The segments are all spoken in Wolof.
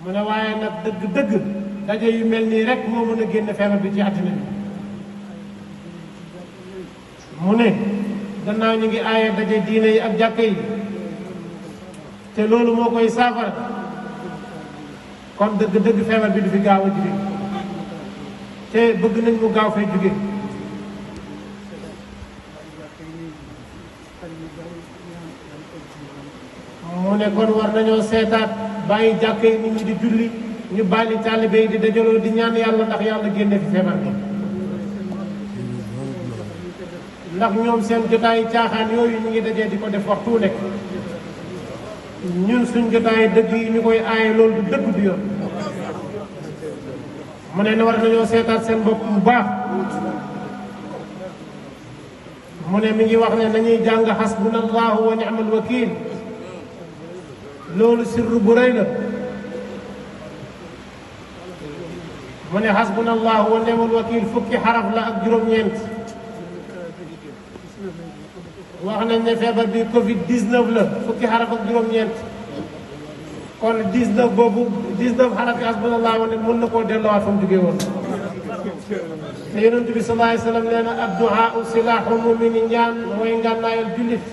mu ne waaye nag dëgg-dëgg daje yu mel nii rek moo mën a génn feebar bi ci àddina bi. mu ne gannaaw ñu ngi aaye daje diine yi ak jàkka yi te loolu moo koy saafara kon dëgg-dëgg feebar bi du fi gaaw a jóge te bëgg nañ mu gaaw fay jóge. mu ne kon war nañoo seetaat bàyyi jàkka yi nit ñi di julli ñu bàyyi taalibe yi di dajaloo di ñaan yàlla ndax yàlla génne fi feebar bi. ndax ñoom seen jotaayu caaxaan yooyu ñu ngi dajee di ko def waxtu nekk ñun suñ jotaayu dëgg yi ñu koy aaye loolu du dëgg du yoon. mu ne war nañoo seetaat seen bopp bu baax. mu ne mi ngi wax ne nañuy jàng xasbunallahu wa ni'mal wakiil loolu sirru bu rëy la. mu ne xasbunallahu wa ni'mal wakiil fukki xaraf la ak juróom-ñeent. wax nañ ne feebar bi Covid 19 la fukki xaraf ak juróom-ñeent kon 19 boobu 19 xaraf yi hasbunallah wa mën na koo delloowaat fa mu jógee woon. te yonent bi sallallahu alayhi wa sallam nee na addu'a silaahu mu'min ñaan mooy ngànnaayal jullit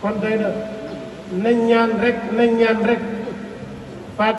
kon doy na nañ ñaan rek